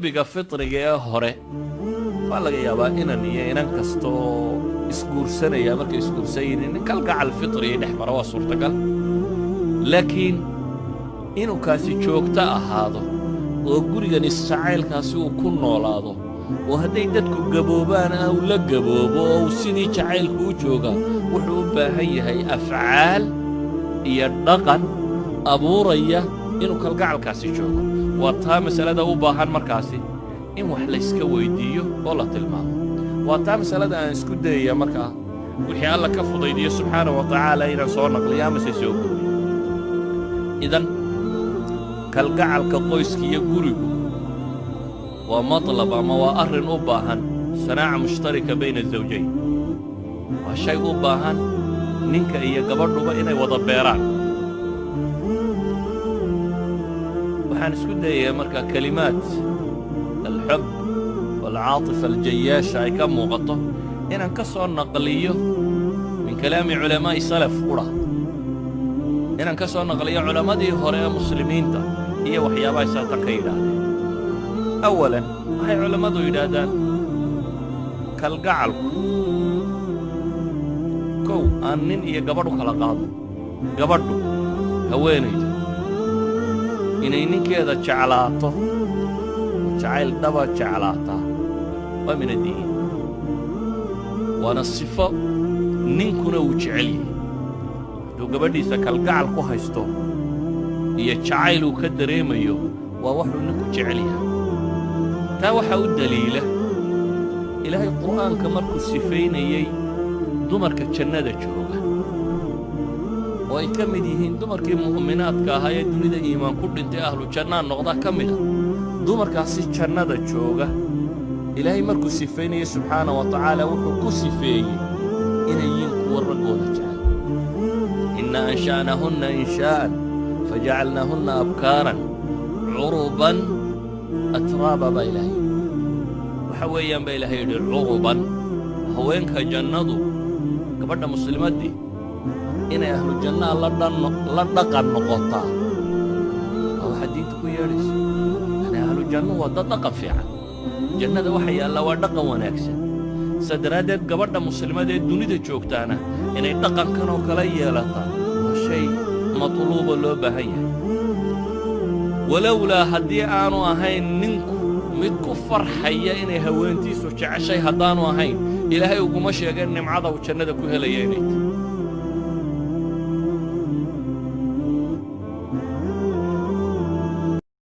Xubbiga fitriga ee hore waa laga yaabaa inan iyo inan kasta oo isguursanaya markay isguursan in kalgacal fitriga dhex mara, waa suurtagal. Laakiin inuu kaasi joogto ahaado oo gurigan isjacaylkaasi uu ku noolaado, oo hadday dadku gaboobaan uu la gaboobo, oo uu sidii jacaylku u joogaa, wuxuu u baahan yahay afcaal iyo dhaqan abuuraya inuu kalgacalkaasi joogo. Waa taa masalada u baahan markaasi in wax layska weyddiiyo oo la tilmaamo. Waa taa masalada aan isku dayaya markaa, wixii Alla ka fudaydiyo subxaana wa tacaala, inaan soo naqliyo amase soo guuriyo. Idan kalgacalka qoyska iyo gurigu waa matlab ama waa arrin u baahan sanaaca mushtarika bayna azawjayn. Waa shay u baahan ninka iyo gabadhuba inay wada beeraan. Waxaan isku dayayaa markaa kelimaad alxub waalcaatifa aljayaasha ay ka muuqato inaan ka soo naqliyo min kalaami culamaa'i salaf qura, inaan ka soo naqliyo culammadii hore ee muslimiinta iyo waxyaabahay saatan ka yidhaahdeen. Awalan, waxay culammadu yidhaahdaan kalgacalku, kow, aan nin iyo gabadh u kala qaado, gabadhu, haweenaydu, inay ninkeeda jeclaato oo jacayl dhaba jeclaataa waa min addiin, waana sifo ninkuna uu jecel yahay. Hadduu gabadhiisa kalgacal ku haysto iyo jacayl uu ka dareemayo, waa waxuu ninku jecel yahay. Taa waxaa u daliila Ilaahay Qur'aanka markuu sifaynayey dumarka jannada jooga, oo ay ka mid yihiin dumarkii mu'minaadka ahaa ee dunida iimaan ku dhintay, ahlu jannaa noqda ka mid a dumarkaasi jannada jooga, Ilaahay markuu sifaynayey subxaana wa tacaala, wuxuu ku sifeeyey inay yihiin kuwo raggooda jecel. "Inna ansha'naahunna inshaa'an fajacalnaahunna abkaaran curuban atraaba" baa Ilaahay. Waxa weeyaan baa Ilaahay yidhi curuban, haweenka jannadu, gabadha muslimaddii inay ahlu jannaa la dhaqan noqotaa waa waxaa diinta ku yeedhayso. Yani ahlu jannu waa dad dhaqan fiican, jannada waxa yaallaa waa dhaqan wanaagsan. Saa daraaddeed gabadha muslimada ee dunida joogtaana inay dhaqankan oo kala yeelataa waa shay matluuba loo baahan yahay. Walowlaa haddii aanu ahayn ninku mid ku farxaya inay haweentiisu jeceshay, haddaanu ahayn, Ilaahay uguma sheegeen nimcada uu jannada ku helaya inay tahy.